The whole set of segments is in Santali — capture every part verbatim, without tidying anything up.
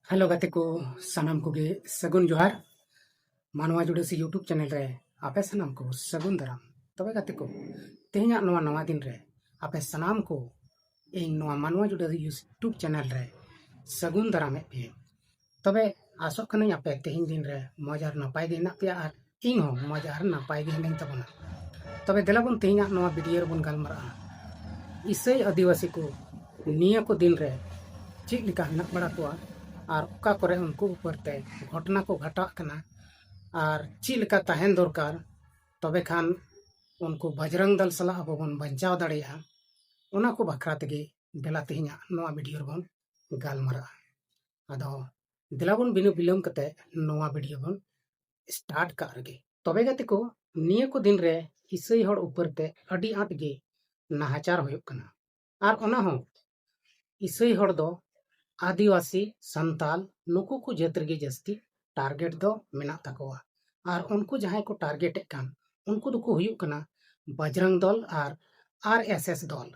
ᱦᱮᱞᱳ ᱜᱟᱛᱮ ᱠᱚ, ᱥᱟᱱᱟᱢ ᱠᱚᱜᱮ ᱥᱟᱹᱜᱩᱱ ᱡᱚᱦᱟᱨ᱾ ᱢᱟᱱᱣᱟ ᱡᱩᱰᱟᱹᱥᱤ YouTube ᱪᱮᱱᱮᱞ ᱨᱮ ᱟᱯᱮ ᱥᱟᱱᱟᱢ ᱠᱚ ᱥᱟᱹᱜᱩᱱ ᱫᱟᱨᱟᱢ᱾ ᱛᱚᱵᱮ ᱜᱟᱛᱮ ᱠᱚ, ᱛᱮᱦᱮᱧᱟᱜ ᱱᱚᱣᱟ ᱱᱟᱣᱟ ᱫᱤᱱ ᱨᱮ ᱟᱯᱮ ᱥᱟᱱᱟᱢ ᱠᱚ ᱤᱧ ᱱᱚᱣᱟ ᱢᱟᱱᱣᱟ ᱡᱩᱰᱟᱹᱥᱤ YouTube ᱪᱮᱱᱮᱞ ᱨᱮ ᱥᱟᱹᱜᱩᱱ ᱫᱟᱨᱟᱢᱮᱫ ᱯᱮᱭᱟᱹᱧ᱾ ᱛᱚᱵᱮ ᱟᱥᱚᱜ ᱠᱟᱹᱱᱟᱹᱧ ᱟᱯᱮ ᱛᱮᱦᱮᱧ ᱫᱤᱱ ᱨᱮ ᱢᱚᱡᱽ ᱟᱨ ᱱᱟᱯᱟᱭ ᱜᱮ ᱦᱮᱱᱟᱜ ᱯᱮᱭᱟ ᱟᱨ ᱤᱧ ᱦᱚᱸ ᱢᱚᱡᱽ ᱟᱨ ᱱᱟᱯᱟᱭ ᱜᱮ ᱦᱤᱱᱟᱹᱧ ᱛᱟᱵᱚᱱᱟ᱾ ᱛᱚᱵᱮ ᱫᱮᱞᱟ ᱵᱚᱱ ᱛᱮᱦᱮᱧᱟᱜ ᱱᱚᱣᱟ ᱵᱷᱤᱰᱤᱭᱳ ᱨᱮᱵᱚᱱ ᱜᱟᱞᱢᱟᱨᱟᱜᱼᱟ ᱤᱥᱟᱹᱭ ᱟᱹᱫᱤᱵᱟᱹᱥᱤ ᱠᱚ ᱱᱤᱭᱟᱹ ᱠᱚ ᱫᱤᱱ ᱨᱮ ᱪᱮᱫ ᱞᱮᱠᱟ ᱦᱮᱱᱟᱜ ᱵᱟᱲᱟ ᱠᱚᱣᱟ ᱟᱨ ᱚᱠᱟ ᱠᱚᱨᱮ ᱩᱱᱠᱩ ᱩᱯᱚᱨ ᱛᱮ ᱜᱷᱚᱴᱚᱱᱟ ᱠᱚ ᱜᱷᱟᱴᱟᱜ ᱠᱟᱱᱟ ᱟᱨ ᱪᱮᱫ ᱞᱮᱠᱟ ᱛᱟᱦᱮᱱ ᱫᱚᱨᱠᱟᱨ, ᱛᱚᱵᱮ ᱠᱷᱟᱱ ᱩᱱᱠᱩ ᱵᱟᱡᱽᱨᱟᱝ ᱫᱚᱞ ᱥᱟᱞᱟᱜ ᱟᱵᱚ ᱵᱚᱱ ᱵᱟᱧᱪᱟᱣ ᱫᱟᱲᱮᱭᱟᱜᱼᱟ, ᱚᱱᱟ ᱠᱚ ᱵᱟᱠᱷᱨᱟ ᱛᱮᱜᱮ ᱫᱮᱞᱟ ᱛᱮᱦᱮᱧᱟᱜ ᱱᱚᱣᱟ ᱵᱷᱤᱰᱤᱭᱳ ᱨᱮᱵᱚᱱ ᱜᱟᱞᱢᱟᱨᱟᱜᱼᱟ᱾ ᱟᱫᱚ ᱫᱮᱞᱟ ᱵᱚᱱ ᱵᱤᱱᱟᱹ ᱵᱤᱞᱚᱢ ᱠᱟᱛᱮ ᱱᱚᱣᱟ ᱵᱷᱤᱰᱤᱭᱳ ᱵᱚᱱ ᱥᱴᱟᱨᱴ ᱠᱟᱜ ᱨᱮᱜᱮ᱾ ᱛᱚᱵᱮ ᱜᱟᱛᱮ ᱠᱚ, ᱱᱤᱭᱟᱹ ᱠᱚ ᱫᱤᱱ ᱨᱮ ᱤᱥᱟᱹᱭ ᱦᱚᱲ ᱩᱯᱚᱨ ᱛᱮ ᱟᱹᱰᱤ ᱟᱸᱴ ᱜᱮ ᱱᱟᱦᱟᱪᱟᱨ ᱦᱩᱭᱩᱜ ᱠᱟᱱᱟ᱾ ᱟᱨ ᱚᱱᱟ ᱦᱚᱸ ᱤᱥᱟᱹᱭ ᱦᱚᱲ ᱫᱚ ᱟᱹᱫᱤᱵᱟᱹᱥᱤ, ᱥᱟᱱᱛᱟᱞ, ᱱᱩᱠᱩ ᱠᱚ ᱡᱟᱹᱛ ᱨᱮᱜᱮ ᱡᱟᱹᱥᱛᱤ ᱴᱟᱨᱜᱮᱴ ᱫᱚ ᱢᱮᱱᱟᱜ ᱛᱟᱠᱚᱣᱟ᱾ ᱟᱨ ᱩᱱᱠᱩ ᱡᱟᱦᱟᱸᱭ ᱠᱚ ᱴᱟᱨᱜᱮᱴᱮᱫ ᱠᱟᱱ, ᱩᱱᱠᱩ ᱫᱚᱠᱚ ᱦᱩᱭᱩᱜ ᱠᱟᱱᱟ ᱵᱟᱡᱽᱨᱟᱝ ᱫᱚᱞ ᱟᱨ ᱟᱨ ᱮᱥ ᱮᱥ ᱫᱚᱞ᱾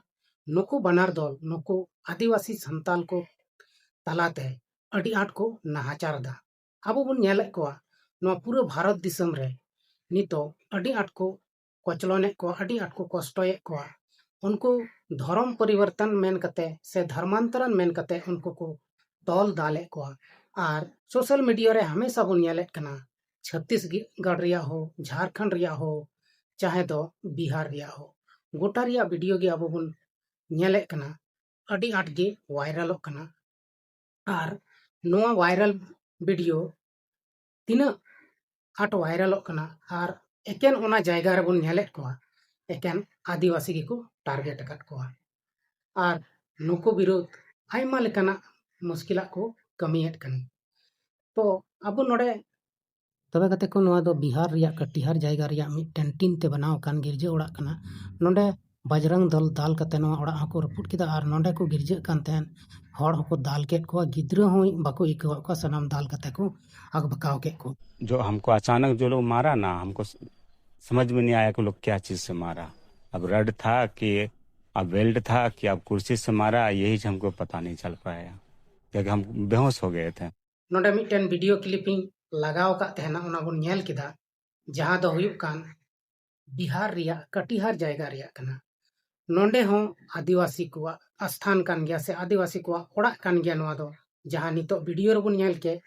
ᱱᱩᱠᱩ ᱵᱟᱱᱟᱨ ᱫᱚᱞ ᱱᱩᱠᱩ ᱟᱹᱫᱤᱵᱟᱹᱥᱤ ᱥᱟᱱᱛᱟᱞ ᱠᱚ ᱛᱟᱞᱟᱛᱮ ᱟᱹᱰᱤ ᱟᱸᱴ ᱠᱚ ᱱᱟᱦᱟᱪᱟᱨ ᱮᱫᱟ᱾ ᱟᱵᱚ ᱵᱚᱱ ᱧᱮᱞᱮᱫ ᱠᱚᱣᱟ ᱱᱚᱣᱟ ᱯᱩᱨᱟᱹ ᱵᱷᱟᱨᱚᱛ ᱫᱤᱥᱚᱢ ᱨᱮ ᱱᱤᱛᱚᱜ ᱟᱹᱰᱤ ᱟᱸᱴ ᱠᱚ ᱠᱚᱪᱞᱚᱱᱮᱫ ᱠᱚᱣᱟ, ᱟᱹᱰᱤ ᱟᱸᱴ ᱠᱚ ᱠᱚᱥᱴᱚᱭᱮᱫ ᱠᱚᱣᱟ᱾ ᱩᱱᱠᱩ ᱫᱷᱚᱨᱚᱢ ᱯᱚᱨᱤᱵᱚᱨᱛᱚᱱ ᱢᱮᱱ ᱠᱟᱛᱮ ᱥᱮ ᱫᱷᱚᱨᱢᱟᱱᱛᱚᱨᱚᱱ ᱢᱮᱱ ᱠᱟᱛᱮ ᱩᱱᱠᱩ ᱠᱚ ᱛᱚᱞ ᱫᱟᱞᱮᱫ ᱠᱚᱣᱟ᱾ ᱟᱨ ᱥᱳᱥᱟᱞ ᱢᱤᱰᱤᱭᱟ ᱨᱮ ᱦᱟᱢᱮᱥᱟ ᱵᱚᱱ ᱧᱮᱞᱮᱫ ᱠᱟᱱᱟ, ᱪᱷᱚᱛᱤᱥᱜᱚᱲ ᱨᱮᱭᱟᱜ ᱦᱳ, ᱡᱷᱟᱲᱠᱷᱚᱸᱰ ᱨᱮᱭᱟᱜ ᱦᱳ, ᱪᱟᱦᱮ ᱫᱚ ᱵᱤᱦᱟᱨ ᱨᱮᱭᱟᱜ ᱦᱳ, ᱜᱚᱴᱟ ᱨᱮᱭᱟᱜ ᱵᱷᱤᱰᱤᱭᱳ ᱜᱮ ᱟᱵᱚ ᱵᱚᱱ ᱧᱮᱞᱮᱫ ᱠᱟᱱᱟ, ᱟᱹᱰᱤ ᱟᱸᱴ ᱜᱮ ᱵᱷᱟᱭᱨᱟᱞᱚᱜ ᱠᱟᱱᱟ᱾ ᱟᱨ ᱱᱚᱣᱟ ᱵᱷᱟᱭᱨᱟᱞ ᱵᱷᱤᱰᱤᱭᱳ ᱛᱤᱱᱟᱹᱜ ᱟᱸᱴ ᱵᱷᱟᱭᱨᱟᱞᱚᱜ ᱠᱟᱱᱟ ᱟᱨ ᱮᱠᱮᱱ ᱚᱱᱟ ᱡᱟᱭᱜᱟ ᱨᱮᱵᱚᱱ ᱧᱮᱞᱮᱫ ᱠᱚᱣᱟ, ᱮᱠᱮᱱ ᱟᱹᱫᱤᱵᱟᱹᱥᱤ ᱜᱮᱠᱚ ᱴᱟᱨᱜᱮᱴ ᱟᱠᱟᱫ ᱠᱚᱣᱟ᱾ ᱟᱨ ᱱᱩᱠᱩ ᱵᱤᱨᱩᱫᱷ ᱟᱭᱢᱟ ᱞᱮᱠᱟᱱᱟᱜ ᱢᱩᱥᱠᱤᱞᱟᱜ ᱠᱚ ᱠᱟᱹᱢᱤᱭᱮᱫ ᱠᱟᱱᱟ᱾ ᱛᱚ ᱟᱵᱚ ᱱᱚᱰᱮ ᱛᱚᱵᱮ ᱜᱟᱛᱮ ᱠᱚ, ᱱᱚᱣᱟ ᱫᱚ ᱵᱤᱦᱟᱨ ᱨᱮᱭᱟᱜ ᱠᱟᱴᱤᱦᱟᱨ ᱡᱟᱭᱜᱟ ᱨᱮᱭᱟᱜ ᱢᱤᱫᱴᱮᱱ ᱴᱤᱱ ᱛᱮ ᱵᱮᱱᱟᱣ ᱟᱠᱟᱱ ᱜᱤᱨᱡᱟᱹ ᱚᱲᱟᱜ ᱠᱟᱱᱟ᱾ ᱱᱚᱰᱮ ᱵᱟᱡᱽᱨᱟᱝ ᱫᱚᱞ ᱫᱟᱞ ᱠᱟᱛᱮ ᱱᱚᱣᱟ ᱚᱲᱟᱜ ᱦᱚᱸᱠᱚ ᱨᱟᱹᱯᱩᱫ ᱠᱮᱫᱟ ᱟᱨ ᱱᱚᱰᱮ ᱠᱚ ᱜᱤᱨᱡᱟᱹᱜ ᱠᱟᱱ ᱛᱟᱦᱮᱸᱫ᱾ ᱦᱚᱲ ᱦᱚᱸᱠᱚ ᱫᱟᱞ ᱠᱮᱫ ᱠᱚᱣᱟ, ᱜᱤᱫᱽᱨᱟᱹ ᱦᱚᱸ ᱵᱟᱠᱚ ᱟᱹᱭᱠᱟᱹᱣᱟᱫ ᱠᱚᱣᱟ, ᱥᱟᱱᱟᱢ ᱫᱟᱞ ᱠᱟᱛᱮ ᱠᱚ ᱟᱜᱵᱟᱠᱟᱣ ᱠᱮᱫ ᱠᱚ᱾ जो हमको अचानक जो लोग मारा ना, हमको स-, समझ में नहीं आया कि लोग क्या चीज से मारा। अब रड था कि अब बेल्ट था कि अब कुर्सी से मारा, यही हमको पता नहीं चल पाया। क्योंकि हम बेहोश हो गए थे। ᱱᱚᱰᱮ ᱢᱤᱫᱴᱮᱱ ᱵᱷᱤᱰᱤᱭᱳ ᱠᱞᱤᱯ ᱤᱧ ᱞᱟᱜᱟᱣ ᱟᱠᱟᱫ ᱛᱟᱦᱮᱱᱟ, ᱚᱱᱟ ᱵᱚᱱ ᱧᱮᱞ ᱠᱮᱫᱟ, ᱡᱟᱦᱟᱸ ᱫᱚ ᱦᱩᱭᱩᱜ ᱠᱟᱱ ᱵᱤᱦᱟᱨ ᱨᱮᱭᱟᱜ ᱠᱟᱴᱤᱦᱟᱨ ᱡᱟᱭᱜᱟ ᱨᱮᱭᱟᱜ ᱠᱟᱱᱟ᱾ ᱱᱚᱰᱮ ᱦᱚᱸ ᱟᱹᱫᱤᱵᱟᱹᱥᱤ ᱠᱚᱣᱟᱜ ᱟᱥᱛᱷᱟᱱ ᱠᱟᱱ ᱜᱮᱭᱟ ᱥᱮ ᱟᱹᱫᱤᱵᱟᱹᱥᱤ ᱠᱚᱣᱟᱜ ᱚᱲᱟᱜ ᱠᱟᱱ ᱜᱮᱭᱟ ᱱᱚᱣᱟ ᱫᱚ, ᱡᱟᱦᱟᱸ ᱱᱤᱛᱚᱜ ᱵᱷᱤᱰᱤᱭᱳ ᱨᱮᱵᱚᱱ ᱧᱮᱞ ᱠᱮᱫ,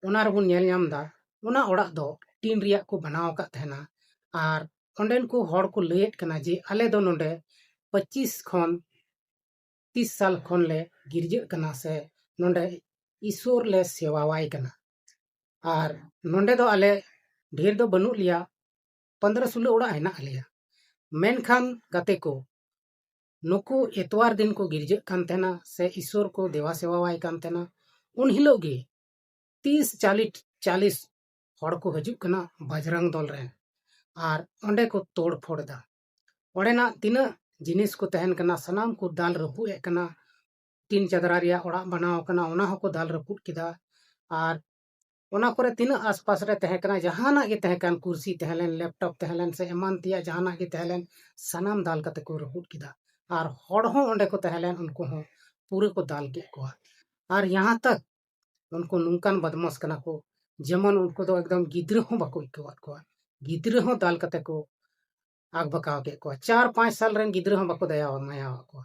ᱚᱱᱟ ᱨᱮᱵᱚᱱ ᱧᱮᱞ ᱧᱟᱢ ᱮᱫᱟ᱾ ᱚᱱᱟ ᱚᱲᱟᱜ ᱫᱚ ᱴᱤᱱ ᱨᱮᱭᱟᱜ ᱠᱚ ᱵᱮᱱᱟᱣ ᱟᱠᱟᱫ ᱛᱟᱦᱮᱱᱟ᱾ ᱟᱨ ᱚᱸᱰᱮᱱ ᱠᱚ ᱦᱚᱲ ᱠᱚ ᱞᱟᱹᱭᱮᱫ ᱠᱟᱱᱟ ᱡᱮ ᱟᱞᱮ ᱫᱚ ᱱᱚᱰᱮ ᱯᱚᱸᱪᱤᱥ ᱠᱷᱚᱱ ᱛᱤᱥ ᱥᱟᱞ ᱠᱷᱚᱱ ᱞᱮ ᱜᱤᱨᱡᱟᱹᱜ ᱠᱟᱱᱟ ᱥᱮ ᱱᱚᱰᱮ ᱤᱥᱚᱨ ᱞᱮ ᱥᱮᱣᱟᱣᱟᱭ ᱠᱟᱱᱟ᱾ ᱟᱨ ᱱᱚᱰᱮ ᱫᱚ ᱟᱞᱮ ᱰᱷᱮᱨ ᱫᱚ ᱵᱟᱹᱱᱩᱜ ᱞᱮᱭᱟ, ᱯᱚᱱᱫᱽᱨᱚ ᱥᱳᱞᱳ ᱚᱲᱟᱜ ᱦᱮᱱᱟᱜ ᱞᱮᱭᱟ᱾ ᱢᱮᱱᱠᱷᱟᱱ ᱜᱟᱛᱮ ᱠᱚ, ᱱᱩᱠᱩ ᱮᱛᱣᱟᱨ ᱫᱤᱱ ᱠᱚ ᱜᱤᱨᱡᱟᱹᱜ ᱠᱟᱱ ᱛᱟᱦᱮᱱᱟ ᱥᱮ ᱤᱥᱚᱨ ᱠᱚ ᱫᱮᱵᱟ ᱥᱮᱣᱟᱣᱟᱭ ᱠᱟᱱ ᱛᱟᱦᱮᱱᱟ᱾ ᱩᱱ ᱦᱤᱞᱳᱜ ᱜᱮ ᱛᱤᱥ ᱪᱟᱞᱤᱥ ᱪᱟᱞᱤᱥ ᱦᱚᱲ ᱠᱚ ᱦᱤᱡᱩᱜ ᱠᱟᱱᱟ ᱵᱟᱡᱽᱨᱟᱝ ᱫᱚᱞ ᱨᱮᱱ, ᱟᱨ ᱚᱸᱰᱮ ᱠᱚ ᱛᱳᱲ ᱯᱷᱳᱲ ᱮᱫᱟ᱾ ᱚᱸᱰᱮᱱᱟᱜ ᱛᱤᱱᱟᱹᱜ ᱡᱤᱱᱤᱥ ᱠᱚ ᱛᱟᱦᱮᱱ ᱠᱟᱱᱟ, ᱥᱟᱱᱟᱢ ᱠᱚ ᱫᱟᱞ ᱨᱟᱹᱯᱩᱫ ᱮᱫ ᱠᱟᱱᱟ᱾ ᱴᱤᱱ ᱪᱟᱫᱽᱨᱟ ᱨᱮᱭᱟᱜ ᱚᱲᱟᱜ ᱵᱮᱱᱟᱣ ᱠᱟᱱᱟ, ᱚᱱᱟ ᱦᱚᱸᱠᱚ ᱫᱟᱞ ᱨᱟᱹᱯᱩᱫ ᱠᱮᱫᱟ᱾ ᱟᱨ ᱚᱱᱟ ᱠᱚᱨᱮ ᱛᱤᱱᱟᱹᱜ ᱟᱥᱯᱟᱥ ᱨᱮ ᱛᱟᱦᱮᱸ ᱠᱟᱱᱟ, ᱡᱟᱦᱟᱱᱟᱜ ᱜᱮ ᱛᱟᱦᱮᱸ ᱠᱟᱱ, ᱠᱩᱨᱥᱤ ᱛᱟᱦᱮᱸ ᱞᱮᱱ, ᱞᱮᱯᱴᱚᱯ ᱛᱟᱦᱮᱸ ᱞᱮᱱ ᱥᱮ ᱮᱢᱟᱱ ᱛᱮᱭᱟᱜ ᱡᱟᱦᱟᱱᱟᱜ ᱜᱮ ᱛᱟᱦᱮᱸ ᱞᱮᱱ, ᱥᱟᱱᱟᱢ ᱫᱟᱞ ᱠᱟᱛᱮ ᱠᱚ ᱨᱟᱹᱯᱩᱫ ᱠᱮᱫᱟ᱾ ᱟᱨ ᱦᱚᱲ ᱦᱚᱸ ᱚᱸᱰᱮ ᱠᱚ ᱛᱟᱦᱮᱸ ᱞᱮᱱ, ᱩᱱᱠᱩ ᱦᱚᱸ ᱯᱩᱨᱟᱹ ᱠᱚ ᱫᱟᱞ ᱠᱮᱫ ᱠᱚᱣᱟ᱾ ᱟᱨ ᱡᱟᱦᱟᱸ ᱛᱟᱠ ᱩᱱᱠᱩ ᱱᱚᱝᱠᱟᱱ ᱵᱚᱫᱢᱟᱥ ᱠᱟᱱᱟ ᱠᱚ, ᱡᱮᱢᱚᱱ ᱩᱱᱠᱩ ᱫᱚ ᱮᱠᱫᱚᱢ ᱜᱤᱫᱽᱨᱟᱹ ᱦᱚᱸ ᱵᱟᱠᱚ ᱟᱹᱭᱠᱟᱹᱣᱟᱫ ᱠᱚᱣᱟ᱾ ᱜᱤᱫᱽᱨᱟᱹ ᱦᱚᱸ ᱫᱟᱞ ᱠᱟᱛᱮ ᱠᱚ ᱟᱠᱵᱟᱠᱟᱣ ᱠᱮᱫ ᱠᱚᱣᱟ᱾ ᱪᱟᱨ ᱯᱟᱸᱪ ᱥᱟᱞ ᱨᱮᱱ ᱜᱤᱫᱽᱨᱟᱹ ᱦᱚᱸ ᱵᱟᱠᱚ ᱫᱟᱭᱟ ᱢᱟᱭᱟᱣᱟᱫ ᱠᱚᱣᱟ᱾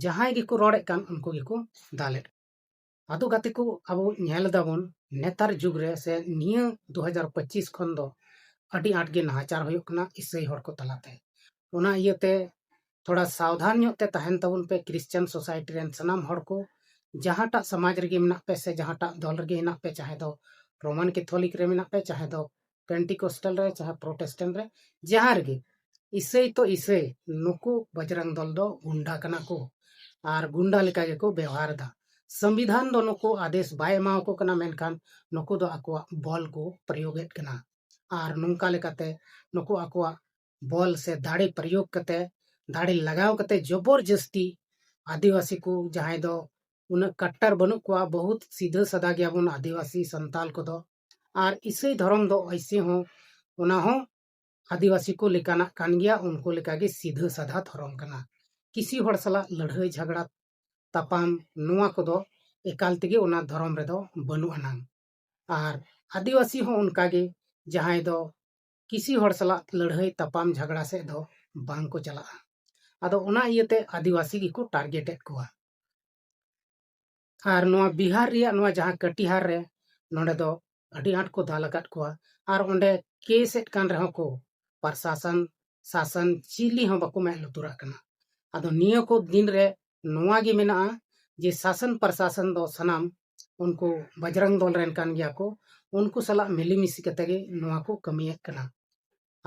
ᱡᱟᱦᱟᱸᱭ ᱜᱮᱠᱚ ᱨᱚᱲᱮᱫ ᱠᱟᱱ, ᱩᱱᱠᱩ ᱜᱮᱠᱚ ᱫᱟᱞᱮᱫ᱾ ᱟᱫᱚ ᱜᱟᱛᱮ ᱠᱚ, ᱟᱵᱚ ᱧᱮᱞ ᱮᱫᱟᱵᱚᱱ ᱱᱮᱛᱟᱨ ᱡᱩᱜᱽ ᱨᱮ ᱥᱮ ᱱᱤᱭᱟᱹ ᱫᱩ ᱦᱟᱡᱟᱨ ᱯᱚᱸᱪᱤᱥ ᱠᱷᱚᱱ ᱫᱚ ᱟᱹᱰᱤ ᱟᱸᱴ ᱜᱮ ᱱᱟᱦᱟᱪᱟᱨ ᱦᱩᱭᱩᱜ ᱠᱟᱱᱟ ᱤᱥᱟᱹᱭ ᱦᱚᱲ ᱠᱚ ᱛᱟᱞᱟᱛᱮ᱾ ᱚᱱᱟ ᱤᱭᱟᱹᱛᱮ ᱛᱷᱚᱲᱟ ᱥᱟᱣᱫᱷᱟᱱ ᱧᱚᱜ ᱛᱮ ᱛᱟᱦᱮᱱ ᱛᱟᱵᱚᱱ ᱯᱮ, ᱠᱨᱤᱥᱪᱟᱱ ᱥᱳᱥᱟᱭᱴᱤ ᱨᱮᱱ ᱥᱟᱱᱟᱢ ᱦᱚᱲ ᱠᱚ, ᱡᱟᱦᱟᱸᱴᱟᱜ ᱥᱚᱢᱟᱡᱽ ᱨᱮᱜᱮ ᱢᱮᱱᱟᱜ ᱯᱮ ᱥᱮ ᱡᱟᱦᱟᱸᱴᱟᱜ ᱫᱚᱞ ᱨᱮᱜᱮ ᱦᱮᱱᱟᱜ ᱯᱮ, ᱪᱟᱦᱮ ᱫᱚ ᱨᱳᱢᱟᱱ ᱠᱮᱛᱷᱚᱞᱤᱠ ᱨᱮ ᱢᱮᱱᱟᱜ ᱯᱮ, ᱪᱟᱦᱮ ᱫᱚ ᱯᱮᱱᱴᱤᱠᱳᱥᱴᱟᱞ ᱨᱮ, ᱪᱟᱦᱮ ᱯᱨᱚᱴᱮᱥᱴᱮᱱᱴ ᱨᱮ, ᱡᱟᱦᱟᱸ ᱨᱮᱜᱮ, ᱤᱥᱟᱹᱭ ᱛᱚ ᱤᱥᱟᱹᱭ, ᱱᱩᱠᱩ ᱵᱚᱡᱽᱨᱟᱝ ᱫᱚᱞ ᱫᱚ ᱜᱩᱱᱰᱟ ᱠᱟᱱᱟ ᱠᱚ ᱟᱨ ᱜᱩᱱᱰᱟ ᱞᱮᱠᱟ ᱜᱮᱠᱚ ᱵᱮᱣᱦᱟᱨ ᱮᱫᱟ᱾ ᱥᱚᱝᱵᱤᱫᱷᱟᱱ ᱫᱚ ᱱᱩᱠᱩ ᱟᱫᱮᱥ ᱵᱟᱭ ᱮᱢᱟ ᱠᱚ ᱠᱟᱱᱟ, ᱢᱮᱱᱠᱷᱟᱱ ᱱᱩᱠᱩ ᱫᱚ ᱟᱠᱚᱣᱟᱜ ᱵᱚᱞ ᱠᱚ ᱯᱨᱚᱭᱳᱜᱮᱫ ᱠᱟᱱᱟ᱾ ᱟᱨ ᱱᱚᱝᱠᱟ ᱞᱮᱠᱟᱛᱮ ᱱᱩᱠᱩ ᱟᱠᱚᱣᱟᱜ ᱵᱚᱞ ᱥᱮ ᱫᱟᱲᱮ ᱯᱨᱚᱭᱳᱜᱽ ᱠᱟᱛᱮ, ᱫᱟᱲᱮ ᱞᱟᱜᱟᱣ ᱠᱟᱛᱮ ᱡᱚᱵᱚᱨ ᱡᱟᱹᱥᱛᱤ ᱟᱹᱫᱤᱵᱟᱹᱥᱤ ᱠᱚ, ᱡᱟᱦᱟᱸᱭ ᱫᱚ ᱩᱱᱟᱹᱜ ᱠᱟᱴᱴᱟᱨ ᱵᱟᱹᱱᱩᱜ ᱠᱚᱣᱟ, ᱵᱚᱦᱩᱛ ᱥᱤᱫᱷᱟᱹ ᱥᱟᱫᱟ ᱜᱮᱭᱟᱵᱚᱱ ᱟᱹᱫᱤᱵᱟᱹᱥᱤ ᱥᱟᱱᱛᱟᱞ ᱠᱚᱫᱚ᱾ ᱟᱨ ᱤᱥᱟᱹᱭ ᱫᱷᱚᱨᱚᱢ ᱫᱚ ᱮᱭᱥᱮ ᱦᱚᱸ, ᱚᱱᱟ ᱦᱚᱸ ᱟᱹᱫᱤᱵᱟᱹᱥᱤ ᱠᱚ ᱞᱮᱠᱟᱱᱟᱜ ᱠᱟᱱ ᱜᱮᱭᱟ, ᱩᱱᱠᱩ ᱞᱮᱠᱟᱜᱮ ᱥᱤᱫᱷᱟᱹ ᱥᱟᱫᱷᱟ ᱫᱷᱚᱨᱚᱢ ᱠᱟᱱᱟ᱾ ᱠᱤᱥᱤ ᱦᱚᱲ ᱥᱟᱞᱟᱜ ᱞᱟᱹᱲᱦᱟᱹᱭ ᱡᱷᱟᱜᱽᱲᱟ ᱛᱟᱯᱟᱢ, ᱱᱚᱣᱟ ᱠᱚᱫᱚ ᱮᱠᱟᱞ ᱛᱮᱜᱮ ᱚᱱᱟ ᱫᱷᱚᱨᱚᱢ ᱨᱮᱫᱚ ᱵᱟᱹᱱᱩᱜ ᱟᱱᱟᱝ᱾ ᱟᱨ ᱟᱹᱫᱤᱵᱟᱹᱥᱤ ᱦᱚᱸ ᱚᱱᱠᱟᱜᱮ, ᱡᱟᱦᱟᱸᱭ ᱫᱚ ᱠᱤᱥᱤ ᱦᱚᱲ ᱥᱟᱞᱟᱜ ᱞᱟᱹᱲᱦᱟᱹᱭ ᱛᱟᱯᱟᱢ ᱡᱷᱟᱜᱽᱲᱟ ᱥᱮᱫ ᱫᱚ ᱵᱟᱝ ᱠᱚ ᱪᱟᱞᱟᱜᱼᱟ᱾ ᱟᱫᱚ ᱚᱱᱟ ᱤᱭᱟᱹᱛᱮ ᱟᱹᱫᱤᱵᱟᱹᱥᱤ ᱜᱮᱠᱚ ᱴᱟᱨᱜᱮᱴ ᱮᱫ ᱠᱚᱣᱟ᱾ ᱟᱨ ᱱᱚᱣᱟ ᱵᱤᱦᱟᱨ ᱨᱮᱭᱟᱜ ᱱᱚᱣᱟ ᱡᱟᱦᱟᱸ ᱠᱟᱴᱤᱦᱟᱨ ᱨᱮ, ᱱᱚᱰᱮ ᱫᱚ ᱟᱹᱰᱤ ᱟᱸᱴ ᱠᱚ ᱫᱟᱞ ᱟᱠᱟᱫ ᱠᱚᱣᱟ᱾ ᱟᱨ ᱚᱸᱰᱮ ᱠᱮᱥ ᱮᱫ ᱠᱟᱱ ᱨᱮᱦᱚᱸ ᱠᱚ, ᱯᱨᱚᱥᱟᱥᱚᱱ, ᱥᱟᱥᱚᱱ ᱪᱤᱞᱤ ᱦᱚᱸ ᱵᱟᱠᱚ ᱢᱮᱫ ᱞᱩᱛᱩᱨᱟᱜ ᱠᱟᱱᱟ᱾ ᱟᱫᱚ ᱱᱤᱭᱟᱹ ᱠᱚ ᱫᱤᱱ ᱨᱮ ᱱᱚᱣᱟ ᱜᱮ ᱢᱮᱱᱟᱜᱼᱟ ᱡᱮ ᱥᱟᱥᱚᱱ ᱯᱨᱚᱥᱟᱥᱚᱱ ᱫᱚ ᱥᱟᱱᱟᱢ ᱩᱱᱠᱩ ᱵᱟᱡᱽᱨᱟᱝ ᱫᱚᱞ ᱨᱮᱱ ᱠᱟᱱ ᱜᱮᱭᱟ ᱠᱚ, ᱩᱱᱠᱩ ᱥᱟᱞᱟᱜ ᱢᱤᱞᱮᱢᱤᱥᱮ ᱠᱟᱛᱮ ᱜᱮ ᱱᱚᱣᱟ ᱠᱚ ᱠᱟᱹᱢᱤᱭᱮᱫ ᱠᱟᱱᱟ᱾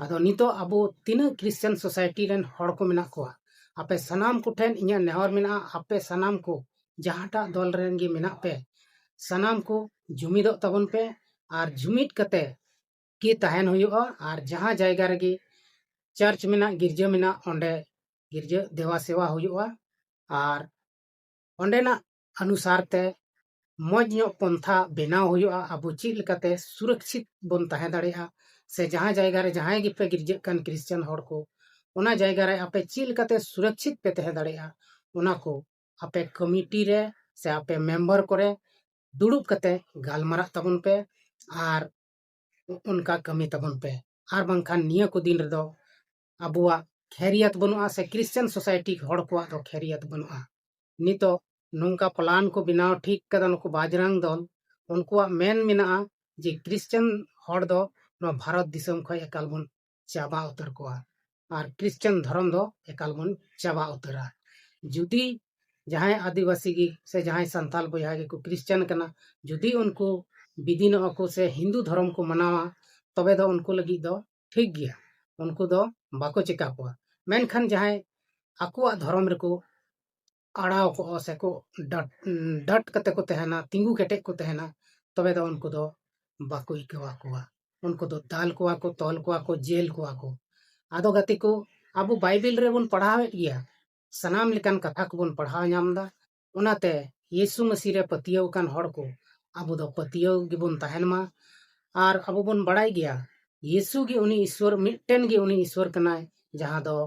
ᱟᱫᱚ ᱱᱤᱛᱚᱜ ᱟᱵᱚ ᱛᱤᱱᱟᱹᱜ ᱠᱨᱤᱥᱪᱟᱱ ᱥᱳᱥᱟᱭᱴᱤ ᱨᱮᱱ ᱦᱚᱲ ᱠᱚ ᱢᱮᱱᱟᱜ ᱠᱚᱣᱟ, ᱟᱯᱮ ᱥᱟᱱᱟᱢ ᱠᱚᱴᱷᱮᱱ ᱤᱧᱟᱹᱜ ᱱᱮᱦᱚᱨ ᱢᱮᱱᱟᱜᱼᱟ, ᱟᱯᱮ ᱥᱟᱱᱟᱢ ᱠᱚ ᱡᱟᱦᱟᱸᱴᱟᱜ ᱫᱚᱞ ᱨᱮᱱ ᱜᱮ ᱢᱮᱱᱟᱜ ᱯᱮ, ᱥᱟᱱᱟᱢ ᱠᱚ ᱡᱩᱢᱤᱫᱚᱜ ᱛᱟᱵᱚᱱ ᱯᱮ᱾ ᱟᱨ ᱡᱩᱢᱤᱫ ᱠᱟᱛᱮ ᱜᱮ ᱛᱟᱦᱮᱱ ᱦᱩᱭᱩᱜᱼᱟ᱾ ᱟᱨ ᱡᱟᱦᱟᱸ ᱡᱟᱭᱜᱟ ᱨᱮᱜᱮ ᱪᱟᱨᱪ ᱢᱮᱱᱟᱜ, ᱜᱤᱨᱡᱟᱹ ᱢᱮᱱᱟᱜ, ᱚᱸᱰᱮ ᱜᱤᱨᱡᱟᱹ ᱫᱮᱣᱟ ᱥᱮᱣᱟ ᱦᱩᱭᱩᱜᱼᱟ᱾ ᱟᱨ ᱚᱸᱰᱮᱱᱟᱜ ᱚᱱᱩᱥᱟᱨ ᱛᱮ ᱢᱚᱡᱽ ᱧᱚᱜ ᱯᱚᱱᱛᱷᱟ ᱵᱮᱱᱟᱣ ᱦᱩᱭᱩᱜᱼᱟ, ᱟᱵᱚ ᱪᱮᱫ ᱞᱮᱠᱟᱛᱮ ᱥᱩᱨᱚᱠᱪᱷᱤᱛ ᱵᱚᱱ ᱛᱟᱦᱮᱸ ᱫᱟᱲᱮᱭᱟᱜᱼᱟ᱾ ᱥᱮ ᱡᱟᱦᱟᱸ ᱡᱟᱭᱜᱟ ᱨᱮ ᱡᱟᱦᱟᱸᱭ ᱜᱮᱯᱮ ᱜᱤᱨᱡᱟᱹᱜ ᱠᱟᱱ ᱠᱨᱤᱥᱪᱟᱱ ᱦᱚᱲ ᱠᱚ, ᱚᱱᱟ ᱡᱟᱭᱜᱟ ᱨᱮ ᱟᱯᱮ ᱪᱮᱫ ᱞᱮᱠᱟᱛᱮ ᱥᱩᱨᱚᱠᱪᱷᱤᱛ ᱯᱮ ᱛᱟᱦᱮᱸ ᱫᱟᱲᱮᱭᱟᱜᱼᱟ, ᱚᱱᱟ ᱠᱚ ᱟᱯᱮ ᱠᱚᱢᱤᱴᱤ ᱨᱮ ᱥᱮ ᱟᱯᱮ ᱢᱮᱢᱵᱟᱨ ᱠᱚᱨᱮ ᱫᱩᱲᱩᱵ ᱠᱟᱛᱮ ᱜᱟᱞᱢᱟᱨᱟᱜ ᱛᱟᱵᱚᱱ ᱯᱮ᱾ ᱟᱨ ᱚᱱᱠᱟ ᱠᱟᱹᱢᱤ ᱛᱟᱵᱚᱱ ᱯᱮ᱾ ᱟᱨ ᱵᱟᱝᱠᱷᱟᱱ ᱱᱤᱭᱟᱹ ᱠᱚ ᱫᱤᱱ ᱨᱮᱫᱚ ᱟᱵᱚᱣᱟᱜ ᱠᱷᱮᱨᱤᱭᱟᱛ ᱵᱟᱹᱱᱩᱜᱼᱟ, ᱥᱮ ᱠᱨᱤᱥᱪᱟᱱ ᱥᱳᱥᱟᱭᱴᱤ ᱦᱚᱲ ᱠᱚᱣᱟᱜ ᱫᱚ ᱠᱷᱮᱨᱤᱭᱟᱛ ᱵᱟᱹᱱᱩᱜᱼᱟ᱾ ᱱᱤᱛᱚᱜ ᱱᱚᱝᱠᱟ ᱯᱞᱟᱱ ᱠᱚ ᱵᱮᱱᱟᱣ ᱴᱷᱤᱠ ᱠᱟᱫᱟ ᱱᱩᱠᱩ ᱵᱟᱡᱽᱨᱟᱝ ᱫᱚᱞ, ᱩᱱᱠᱩᱣᱟᱜ ᱢᱮᱱ ᱢᱮᱱᱟᱜᱼᱟ ᱡᱮ ᱠᱨᱤᱥᱪᱟᱱ ᱦᱚᱲ ᱫᱚ ᱱᱚᱣᱟ ᱵᱷᱟᱨᱚᱛ ᱫᱤᱥᱚᱢ ᱠᱷᱚᱱ ᱮᱠᱟᱞ ᱵᱚᱱ ᱪᱟᱵᱟ ᱩᱛᱟᱹᱨ ᱠᱚᱣᱟ ᱟᱨ ᱠᱨᱤᱥᱪᱟᱱ ᱫᱷᱚᱨᱚᱢ ᱫᱚ ᱮᱠᱟᱞ ᱵᱚᱱ ᱪᱟᱵᱟ ᱩᱛᱟᱹᱨᱟ᱾ ᱡᱩᱫᱤ ᱡᱟᱦᱟᱸᱭ ᱟᱹᱫᱤᱵᱟᱹᱥᱤ ᱜᱮ ᱥᱮ ᱡᱟᱦᱟᱸᱭ ᱥᱟᱱᱛᱟᱞ ᱵᱚᱭᱦᱟ ᱜᱮᱠᱚ ᱠᱨᱤᱥᱪᱟᱱ ᱠᱟᱱᱟ, ᱡᱩᱫᱤ ᱩᱱᱠᱩ ᱵᱤᱫᱤᱱᱚᱜ ᱟᱠᱚ ᱥᱮ ᱦᱤᱱᱫᱩ ᱫᱷᱚᱨᱚᱢ ᱠᱚ ᱢᱟᱱᱟᱣᱟ, ᱛᱚᱵᱮ ᱫᱚ ᱩᱱᱠᱩ ᱞᱟᱹᱜᱤᱫ ᱫᱚ ᱴᱷᱤᱠ ᱜᱮᱭᱟ, ᱩᱱᱠᱩ ᱫᱚ ᱵᱟᱠᱚ ᱪᱤᱠᱟ ᱠᱚᱣᱟ᱾ ᱢᱮᱱᱠᱷᱟᱱ ᱡᱟᱦᱟᱸᱭ ᱟᱠᱚᱣᱟᱜ ᱫᱷᱚᱨᱚᱢ ᱨᱮᱠᱚ ᱟᱲᱟᱣ ᱠᱚᱜᱼᱟ ᱥᱮᱠᱚ ᱰᱟᱴ-, ᱰᱟᱴ ᱠᱟᱛᱮ ᱠᱚ ᱛᱟᱦᱮᱱᱟ, ᱛᱤᱸᱜᱩ ᱠᱮᱴᱮᱡ ᱠᱚ ᱛᱟᱦᱮᱱᱟ, ᱛᱚᱵᱮ ᱫᱚ ᱩᱱᱠᱩ ᱫᱚ ᱵᱟᱠᱚ ᱤᱠᱟᱹᱣᱟ ᱠᱚᱣᱟ᱾ ᱩᱱᱠᱩ ᱫᱚ ᱫᱟᱞ ᱠᱚᱣᱟ ᱠᱚ, ᱛᱚᱞ ᱠᱚᱣᱟ ᱠᱚ, ᱡᱮᱞ ᱠᱚᱣᱟ ᱠᱚ᱾ ᱟᱫᱚ ᱜᱟᱛᱮ ᱠᱚ, ᱟᱵᱚ ᱵᱟᱭᱵᱮᱞ ᱨᱮᱵᱚᱱ ᱯᱟᱲᱦᱟᱣᱮᱫ ᱜᱮᱭᱟ, ᱥᱟᱱᱟᱢ ᱞᱮᱠᱟᱱ ᱠᱟᱛᱷᱟ ᱠᱚᱵᱚᱱ ᱯᱟᱲᱦᱟᱣ ᱧᱟᱢ ᱮᱫᱟ᱾ ᱚᱱᱟᱛᱮ ᱭᱤᱥᱩ ᱢᱟᱹᱥᱤ ᱨᱮ ᱯᱟᱹᱛᱭᱟᱹᱣ ᱟᱠᱟᱱ ᱦᱚᱲ ᱠᱚ ᱟᱵᱚ ᱫᱚ ᱯᱟᱹᱛᱭᱟᱹᱣ ᱜᱮᱵᱚᱱ ᱛᱟᱦᱮᱱ ᱢᱟ᱾ ᱟᱨ ᱟᱵᱚ ᱵᱚᱱ ᱵᱟᱲᱟᱭ ᱜᱮᱭᱟ, ᱭᱤᱥᱩ ᱜᱮ ᱩᱱᱤ ᱤᱥᱣᱚᱨ, ᱢᱤᱫᱴᱮᱱ ᱜᱮ ᱩᱱᱤ ᱤᱥᱣᱚᱨ ᱠᱟᱱᱟᱭ, ᱡᱟᱦᱟᱸ ᱫᱚ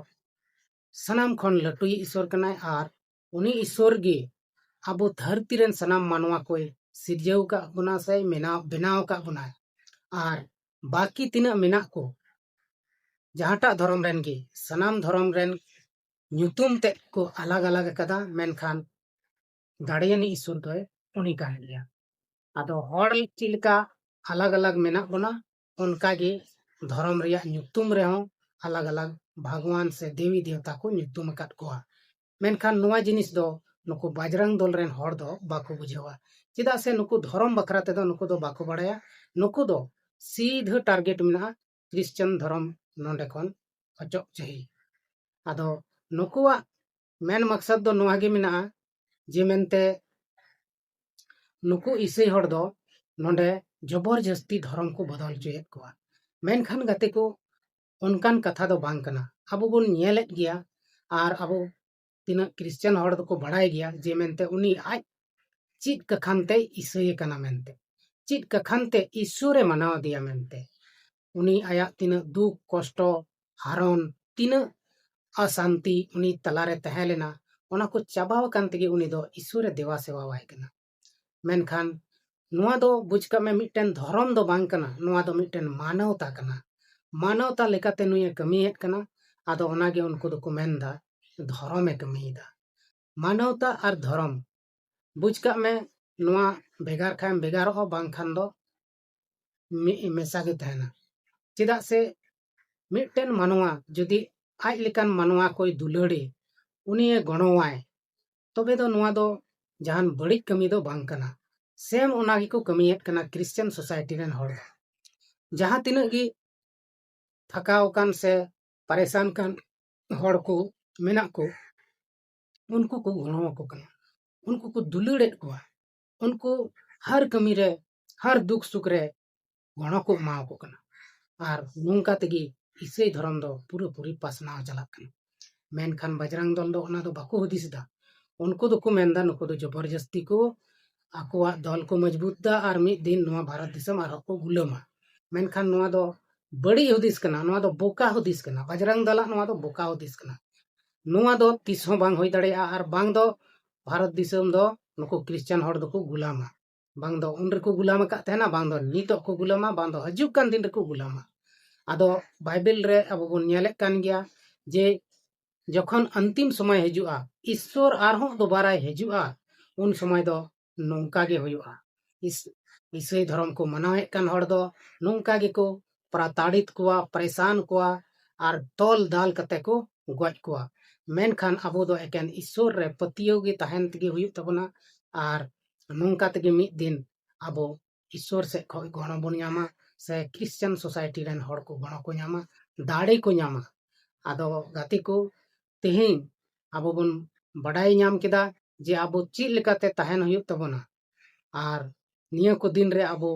ᱥᱟᱱᱟᱢ ᱠᱷᱚᱱ ᱞᱟᱹᱴᱩᱭᱤᱡ ᱤᱥᱣᱚᱨ ᱠᱟᱱᱟᱭ᱾ ᱟᱨ ᱩᱱᱤ ᱤᱥᱣᱚᱨ ᱜᱮ ᱟᱵᱚ ᱫᱷᱟᱹᱨᱛᱤ ᱨᱮᱱ ᱥᱟᱱᱟᱢ ᱢᱟᱱᱣᱟ ᱠᱚᱭ ᱥᱤᱨᱡᱟᱹᱣ ᱟᱠᱟᱫ ᱵᱚᱱᱟ ᱥᱮ ᱢᱮᱱᱟᱣ, ᱵᱮᱱᱟᱣ ᱟᱠᱟᱫ ᱵᱚᱱᱟ᱾ ᱟᱨ ᱵᱟᱹᱠᱤ ᱛᱤᱱᱟᱹᱜ ᱢᱮᱱᱟᱜ ᱠᱚ, ᱡᱟᱦᱟᱸᱴᱟᱜ ᱫᱷᱚᱨᱚᱢ ᱨᱮᱱ ᱜᱮ, ᱥᱟᱱᱟᱢ ᱫᱷᱚᱨᱚᱢ ᱨᱮᱱ ᱧᱩᱛᱩᱢ ᱛᱮᱫ ᱠᱚ ᱟᱞᱟᱜᱽ ᱟᱞᱟᱜᱽ ᱟᱠᱟᱫᱟ, ᱢᱮᱱᱠᱷᱟᱱ ᱫᱟᱲᱮᱭᱟᱱᱤᱡ ᱤᱥᱩᱨ ᱫᱚᱭ ᱩᱱᱤ ᱠᱟᱱ ᱜᱮᱭᱟ᱾ ᱟᱫᱚ ᱦᱚᱲ ᱪᱮᱫ ᱞᱮᱠᱟ ᱟᱞᱟᱜᱽ ᱟᱞᱟᱜᱽ ᱢᱮᱱᱟᱜ ᱵᱚᱱᱟ, ᱚᱱᱠᱟ ᱜᱮ ᱫᱷᱚᱨᱚᱢ ᱨᱮᱭᱟᱜ ᱧᱩᱛᱩᱢ ᱨᱮᱦᱚᱸ ᱟᱞᱟᱜᱽ ᱟᱞᱟᱜᱽ ᱵᱷᱟᱜᱽᱣᱟᱱ ᱥᱮ ᱫᱮᱣᱤ ᱫᱮᱣᱛᱟ ᱠᱚ ᱧᱩᱛᱩᱢ ᱟᱠᱟᱫ ᱠᱚᱣᱟ᱾ ᱢᱮᱱᱠᱷᱟᱱ ᱱᱚᱣᱟ ᱡᱤᱱᱤᱥ ᱫᱚ ᱱᱩᱠᱩ ᱵᱟᱡᱽᱨᱟᱝ ᱫᱚᱞ ᱨᱮᱱ ᱦᱚᱲ ᱫᱚ ᱵᱟᱠᱚ ᱵᱩᱡᱷᱟᱹᱣᱟ, ᱪᱮᱫᱟᱜ ᱥᱮ ᱱᱩᱠᱩ ᱫᱷᱚᱨᱚᱢ ᱵᱟᱠᱷᱨᱟ ᱛᱮᱫᱚ ᱱᱩᱠᱩ ᱫᱚ ᱵᱟᱠᱚ ᱵᱟᱲᱟᱭᱟ᱾ ᱱᱩᱠᱩ ᱫᱚ ᱥᱤᱫᱷᱟᱹ target ᱢᱮᱱᱟᱜᱼᱟ, ᱠᱷᱨᱤᱥᱪᱟᱱ ᱫᱷᱚᱨᱚᱢ ᱱᱚᱰᱮ ᱠᱷᱚᱱ ᱚᱪᱚᱜ ᱪᱟᱹᱦᱤ᱾ ᱟᱫᱚ ᱱᱩᱠᱩᱣᱟᱜ ᱢᱮᱱ ᱢᱟᱠᱥᱟᱫ ᱫᱚ ᱱᱚᱣᱟ ᱜᱮ ᱢᱮᱱᱟᱜᱼᱟ ᱡᱮ ᱢᱮᱱᱛᱮ ᱱᱩᱠᱩ ᱤᱥᱟᱹᱭ ᱦᱚᱲ ᱫᱚ ᱱᱚᱰᱮ ᱡᱚᱵᱚᱨ ᱡᱟᱹᱥᱛᱤ ᱫᱷᱚᱨᱚᱢ ᱠᱚ ᱵᱚᱫᱚᱞ ᱦᱚᱪᱚᱭᱮᱫ ᱠᱚᱣᱟ᱾ ᱢᱮᱱᱠᱷᱟᱱ ᱜᱟᱛᱮ ᱠᱚ, ᱚᱱᱠᱟᱱ ᱠᱟᱛᱷᱟ ᱫᱚ ᱵᱟᱝ ᱠᱟᱱᱟ᱾ ᱟᱵᱚ ᱵᱚᱱ ᱧᱮᱞᱮᱫ ᱜᱮᱭᱟ, ᱟᱨ ᱟᱵᱚ ᱛᱤᱱᱟᱹᱜ ᱠᱷᱨᱤᱥᱪᱟᱱ ᱦᱚᱲ ᱫᱚᱠᱚ ᱵᱟᱲᱟᱭ ᱜᱮᱭᱟ ᱡᱮ ᱢᱮᱱᱛᱮ ᱩᱱᱤ ᱟᱡ ᱪᱮᱫ ᱠᱟᱠᱷᱟᱱ ᱛᱮ ᱤᱥᱟᱹᱭ ᱠᱟᱱᱟ ᱢᱮᱱᱛᱮ, ᱪᱮᱫ ᱠᱟᱠᱷᱟᱱ ᱛᱮ ᱤᱥᱥᱚᱨᱮ ᱢᱟᱱᱟᱣ ᱟᱫᱮᱭᱟ ᱢᱮᱱᱛᱮ᱾ ᱩᱱᱤ ᱟᱭᱟᱜ ᱛᱤᱱᱟᱹᱜ ᱫᱩᱠ, ᱠᱚᱥᱴᱚ, ᱦᱟᱨᱚᱱ, ᱛᱤᱱᱟᱹᱜ ᱚᱥᱟᱱᱛᱤ ᱩᱱᱤ ᱛᱟᱞᱟᱨᱮ ᱛᱟᱦᱮᱸ ᱞᱮᱱᱟ, ᱚᱱᱟ ᱠᱚ ᱪᱟᱵᱟ ᱟᱠᱟᱱ ᱛᱮᱜᱮ ᱩᱱᱤ ᱫᱚ ᱤᱥᱥᱚᱨᱮ ᱫᱮᱣᱟ ᱥᱮᱣᱟᱣᱟᱭ ᱠᱟᱱᱟ᱾ ᱢᱮᱱᱠᱷᱟᱱ ᱱᱚᱣᱟ ᱫᱚ ᱵᱩᱡᱽ ᱠᱟᱜ ᱢᱮ, ᱢᱤᱫᱴᱮᱱ ᱫᱷᱚᱨᱚᱢ ᱫᱚ ᱵᱟᱝ ᱠᱟᱱᱟ, ᱱᱚᱣᱟ ᱫᱚ ᱢᱤᱫᱴᱮᱱ ᱢᱟᱱᱚᱣᱛᱟ ᱠᱟᱱᱟ᱾ ᱢᱟᱱᱚᱣᱛᱟ ᱞᱮᱠᱟᱛᱮ ᱱᱩᱭᱮ ᱠᱟᱹᱢᱤᱭᱮᱫ ᱠᱟᱱᱟ, ᱟᱫᱚ ᱚᱱᱟᱜᱮ ᱩᱱᱠᱩ ᱫᱚᱠᱚ ᱢᱮᱱᱫᱟ ᱫᱷᱚᱨᱚᱢᱮ ᱠᱟᱹᱢᱤᱭᱮᱫᱟ᱾ ᱢᱟᱱᱚᱣᱛᱟ ᱟᱨ ᱫᱷᱚᱨᱚᱢ, ᱵᱩᱡᱽ ᱠᱟᱜ ᱢᱮ, ᱱᱚᱣᱟ ᱵᱷᱮᱜᱟᱨ ᱠᱷᱟᱱ ᱵᱷᱮᱜᱟᱨᱚᱜᱼᱟ, ᱵᱟᱝᱠᱷᱟᱱ ᱫᱚ ᱢᱤᱫ ᱢᱮᱥᱟ ᱜᱮ ᱛᱟᱦᱮᱱᱟ᱾ ᱪᱮᱫᱟᱜ ᱥᱮ ᱢᱤᱫᱴᱮᱱ ᱢᱟᱱᱣᱟ ᱡᱩᱫᱤ ᱟᱡ ᱞᱮᱠᱟᱱ ᱢᱟᱱᱣᱟ ᱠᱚᱭ ᱫᱩᱞᱟᱹᱲᱮ, ᱩᱱᱤᱭᱮ ᱜᱚᱲᱚᱣᱟᱭ, ᱛᱚᱵᱮ ᱫᱚ ᱱᱚᱣᱟ ᱫᱚ ᱡᱟᱦᱟᱱ ᱵᱟᱹᱲᱤᱡ ᱠᱟᱹᱢᱤ ᱫᱚ ᱵᱟᱝ ᱠᱟᱱᱟ᱾ ᱥᱮᱢ ᱚᱱᱟ ᱜᱮᱠᱚ ᱠᱟᱹᱢᱤᱭᱮᱫ ᱠᱟᱱᱟ ᱠᱷᱨᱤᱥᱪᱟᱱ ᱥᱳᱥᱟᱭᱴᱤ ᱨᱮᱱ ᱦᱚᱲ ᱫᱚ᱾ ᱡᱟᱦᱟᱸ ᱛᱤᱱᱟᱹᱜ ᱜᱮ ᱛᱷᱟᱠᱟᱣ ᱟᱠᱟᱱ ᱥᱮ ᱯᱟᱨᱮᱥᱟᱱ ᱠᱟᱱ ᱦᱚᱲ ᱠᱚ ᱢᱮᱱᱟᱜ ᱠᱚ, ᱩᱱᱠᱩ ᱠᱚ ᱜᱚᱲᱚ ᱟᱠᱚ ᱠᱟᱱᱟ, ᱩᱱᱠᱩ ᱠᱚ ᱫᱩᱞᱟᱹᱲᱮᱫ ᱠᱚᱣᱟ, ᱩᱱᱠᱩ ᱦᱟᱨ ᱠᱟᱹᱢᱤ ᱨᱮ, ᱦᱟᱨ ᱫᱩᱠ ᱥᱩᱠ ᱨᱮ ᱜᱚᱲᱚ ᱠᱚ ᱮᱢᱟ ᱟᱠᱚ ᱠᱟᱱᱟ᱾ ᱟᱨ ᱱᱚᱝᱠᱟ ᱛᱮᱜᱮ ᱤᱥᱟᱹᱭ ᱫᱷᱚᱨᱚᱢ ᱫᱚ ᱯᱩᱨᱟᱹᱯᱩᱨᱤ ᱯᱟᱥᱱᱟᱣ ᱪᱟᱞᱟᱜ ᱠᱟᱱᱟ᱾ ᱢᱮᱱᱠᱷᱟᱱ ᱵᱟᱡᱽᱨᱟᱝ ᱫᱚᱞ ᱫᱚ ᱚᱱᱟ ᱫᱚ ᱵᱟᱠᱚ ᱦᱩᱫᱤᱥ ᱮᱫᱟ᱾ ᱩᱱᱠᱩ ᱫᱚᱠᱚ ᱢᱮᱱᱫᱟ ᱱᱩᱠᱩ ᱫᱚ ᱡᱚᱵᱚᱨ ᱡᱟᱹᱥᱛᱤ ᱠᱚ ᱟᱠᱚᱣᱟᱜ ᱫᱚᱞ ᱠᱚ ᱢᱚᱡᱽᱵᱩᱛ ᱫᱟ ᱟᱨ ᱢᱤᱫ ᱫᱤᱱ ᱱᱚᱣᱟ ᱵᱷᱟᱨᱚᱛ ᱫᱤᱥᱚᱢ ᱟᱨᱦᱚᱸ ᱠᱚ ᱜᱩᱞᱟᱹᱢᱟ᱾ ᱢᱮᱱᱠᱷᱟᱱ ᱱᱚᱣᱟ ᱫᱚ ᱵᱟᱹᱲᱤᱡ ᱦᱩᱫᱤᱥ ᱠᱟᱱᱟ, ᱱᱚᱣᱟ ᱫᱚ ᱵᱚᱠᱟ ᱦᱩᱫᱤᱥ ᱠᱟᱱᱟ᱾ ᱵᱟᱡᱽᱨᱟᱝ ᱫᱟᱞᱟᱜ ᱱᱚᱣᱟ ᱫᱚ ᱵᱚᱠᱟ ᱦᱩᱫᱤᱥ ᱠᱟᱱᱟ᱾ ᱱᱚᱣᱟ ᱫᱚ ᱛᱤᱥ ᱦᱚᱸ ᱵᱟᱝ ᱦᱩᱭ ᱫᱟᱲᱮᱭᱟᱜᱼᱟ, ᱟᱨ ᱵᱟᱝ ᱫᱚ ᱵᱷᱟᱨᱚᱛ ᱫᱤᱥᱚᱢ ᱫᱚ ᱱᱩᱠᱩ ᱠᱷᱨᱤᱥᱪᱟᱱ ᱦᱚᱲ ᱫᱚᱠᱚ ᱜᱩᱞᱟᱢᱟ᱾ ᱵᱟᱝ ᱫᱚ ᱩᱱ ᱨᱮᱠᱚ ᱜᱩᱞᱟᱢ ᱟᱠᱟᱫ ᱛᱟᱦᱮᱱᱟ, ᱵᱟᱝ ᱫᱚ ᱱᱤᱛᱚᱜ ᱠᱚ ᱜᱩᱞᱟᱢᱟ, ᱵᱟᱝ ᱫᱚ ᱦᱤᱡᱩᱜ ᱠᱟᱱ ᱫᱤᱱ ᱨᱮᱠᱚ ᱜᱩᱞᱟᱢᱟ᱾ ᱟᱫᱚ ᱵᱟᱭᱵᱮᱞ ᱨᱮ ᱟᱵᱚ ᱵᱚᱱ ᱧᱮᱞᱮᱫ ᱠᱟᱱ ᱜᱮᱭᱟ ᱡᱮ ᱡᱚᱠᱷᱚᱱ ᱟᱱᱛᱤᱢ ᱥᱚᱢᱚᱭ ᱦᱤᱡᱩᱜᱼᱟ, ᱤᱥᱥᱚᱨ ᱟᱨᱦᱚᱸ ᱫᱚᱵᱟᱨᱟᱭ ᱦᱤᱡᱩᱜᱼᱟ, ᱩᱱ ᱥᱚᱢᱚᱭ ᱫᱚ ᱱᱚᱝᱠᱟ ᱜᱮ ᱦᱩᱭᱩᱜᱼᱟ᱾ ᱤᱥ-, ᱤᱥᱟᱹᱭ ᱫᱷᱚᱨᱚᱢ ᱠᱚ ᱢᱟᱱᱟᱣᱮᱫ ᱠᱟᱱ ᱦᱚᱲ ᱫᱚ ᱱᱚᱝᱠᱟ ᱜᱮᱠᱚ ᱯᱨᱟᱛᱟᱲᱤᱛ ᱠᱚᱣᱟ, ᱯᱨᱮᱥᱟᱱ ᱠᱚᱣᱟ ᱟᱨ ᱛᱚᱞ ᱫᱟᱞ ᱠᱟᱛᱮ ᱠᱚ ᱜᱚᱡ ᱠᱚᱣᱟ᱾ ᱢᱮᱱᱠᱷᱟᱱ ᱟᱵᱚ ᱫᱚ ᱮᱠᱮᱱ ᱤᱥᱥᱚᱨ ᱨᱮ ᱯᱟᱹᱛᱭᱟᱹᱣ ᱜᱮ ᱛᱟᱦᱮᱱ ᱛᱮᱜᱮ ᱦᱩᱭᱩᱜ ᱛᱟᱵᱚᱱᱟ᱾ ᱟᱨ ᱱᱚᱝᱠᱟ ᱛᱮᱜᱮ ᱢᱤᱫ ᱫᱤᱱ ᱟᱵᱚ ᱤᱥᱥᱚᱨ ᱥᱮᱫ ᱠᱷᱚᱱ ᱜᱚᱲᱚ ᱵᱚᱱ ᱧᱟᱢᱟ, ᱥᱮ ᱠᱷᱨᱤᱥᱪᱟᱱ ᱥᱳᱥᱟᱭᱴᱤ ᱨᱮᱱ ᱦᱚᱲ ᱠᱚ ᱜᱚᱲᱚ ᱠᱚ ᱧᱟᱢᱟ, ᱫᱟᱲᱮ ᱠᱚ ᱧᱟᱢᱟ᱾ ᱟᱫᱚ ᱜᱟᱛᱮ ᱠᱚ, ᱛᱮᱦᱮᱧ ᱟᱵᱚ ᱵᱚᱱ ᱵᱟᱰᱟᱭ ᱧᱟᱢ ᱠᱮᱫᱟ ᱡᱮ ᱟᱵᱚ ᱪᱮᱫ ᱞᱮᱠᱟᱛᱮ ᱛᱟᱦᱮᱱ ᱦᱩᱭᱩᱜ ᱛᱟᱵᱚᱱᱟ᱾ ᱟᱨ ᱱᱤᱭᱟᱹ ᱠᱚ ᱫᱤᱱ ᱨᱮ ᱟᱵᱚ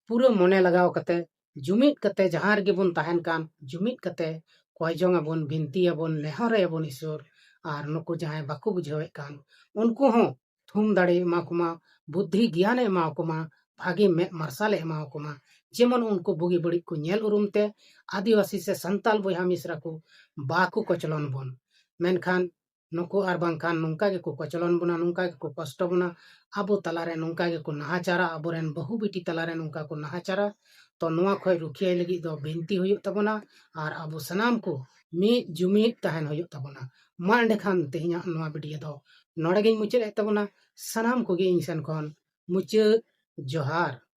ᱯᱩᱨᱟᱹ ᱢᱚᱱᱮ ᱞᱟᱜᱟᱣ ᱠᱟᱛᱮ, ᱡᱩᱢᱤᱫ ᱠᱟᱛᱮ, ᱡᱟᱦᱟᱸ ᱨᱮᱜᱮ ᱵᱚᱱ ᱛᱟᱦᱮᱱ ᱠᱟᱱ, ᱡᱩᱢᱤᱫ ᱠᱟᱛᱮ ᱠᱚᱭ ᱡᱚᱝ ᱟᱵᱚᱱ, ᱵᱤᱱᱛᱤᱭᱟᱵᱚᱱ, ᱱᱮᱦᱚᱨᱟᱭᱟᱵᱚᱱ ᱤᱥᱥᱚᱨ᱾ ᱟᱨ ᱱᱩᱠᱩ ᱡᱟᱦᱟᱸᱭ ᱵᱟᱠᱚ ᱵᱩᱡᱷᱟᱹᱣᱮᱫ ᱠᱟᱱ, ᱩᱱᱠᱩ ᱦᱚᱸ ᱛᱷᱩᱢ ᱫᱟᱲᱮ ᱮᱢᱟ ᱠᱚᱢᱟ, ᱵᱩᱫᱽᱫᱷᱤ ᱜᱮᱭᱟᱱᱮ ᱮᱢᱟ ᱠᱚᱢᱟ, ᱵᱷᱟᱜᱮ ᱢᱮᱫ ᱢᱟᱨᱥᱟᱞᱮ ᱮᱢᱟ ᱠᱚᱢᱟ, ᱡᱮᱢᱚᱱ ᱩᱱᱠᱩ ᱵᱩᱜᱤ ᱵᱟᱹᱲᱤᱡ ᱠᱚ ᱧᱮᱞ ᱩᱨᱩᱢ ᱛᱮ ᱟᱹᱫᱤᱵᱟᱹᱥᱤ ᱥᱮ ᱥᱟᱱᱛᱟᱞ ᱵᱚᱭᱦᱟ ᱢᱤᱥᱨᱟ ᱠᱚ ᱵᱟᱠᱚ ᱠᱚᱪᱞᱚᱱ ᱵᱚᱱ᱾ ᱢᱮᱱᱠᱷᱟᱱ ᱱᱩᱠᱩ ᱟᱨ ᱵᱟᱝᱠᱷᱟᱱ ᱱᱚᱝᱠᱟ ᱜᱮᱠᱚ ᱠᱚᱪᱞᱚᱱ ᱵᱚᱱᱟ, ᱱᱚᱝᱠᱟ ᱜᱮᱠᱚ ᱠᱚᱥᱴᱚ ᱵᱚᱱᱟ, ᱟᱵᱚ ᱛᱟᱞᱟᱨᱮ ᱱᱚᱝᱠᱟ ᱜᱮᱠᱚ ᱱᱟᱦᱟᱪᱟᱨᱟ, ᱟᱵᱚᱨᱮᱱ ᱵᱟᱹᱦᱩ ᱵᱤᱴᱤ ᱛᱟᱞᱟᱨᱮ ᱱᱚᱝᱠᱟ ᱠᱚ ᱱᱟᱦᱟᱪᱟᱨᱟ᱾ ᱛᱚ ᱱᱚᱣᱟ ᱠᱷᱚᱱ ᱨᱩᱠᱷᱤᱭᱟᱹᱭ ᱞᱟᱹᱜᱤᱫ ᱫᱚ ᱵᱤᱱᱛᱤ ᱦᱩᱭᱩᱜ ᱛᱟᱵᱚᱱᱟ ᱟᱨ ᱟᱵᱚ ᱥᱟᱱᱟᱢ ᱠᱚ ᱢᱤᱫ ᱡᱩᱢᱤᱫ ᱛᱟᱦᱮᱱ ᱦᱩᱭᱩᱜ ᱛᱟᱵᱚᱱᱟ᱾ ᱢᱟ ᱮᱸᱰᱮᱠᱷᱟᱱ ᱛᱮᱦᱮᱧᱟᱜ ᱱᱚᱣᱟ ᱵᱷᱤᱰᱤᱭᱳ ᱫᱚ ᱱᱚᱰᱮ ᱜᱤᱧ ᱢᱩᱪᱟᱹᱫ ᱮᱫ ᱛᱟᱵᱚᱱᱟ᱾ ᱥᱟᱱᱟᱢ ᱠᱚᱜᱮ ᱤᱧ ᱥᱮᱱ ᱠᱷᱚᱱ ᱢᱩᱪᱟᱹᱫ ᱡᱚᱦᱟᱨ᱾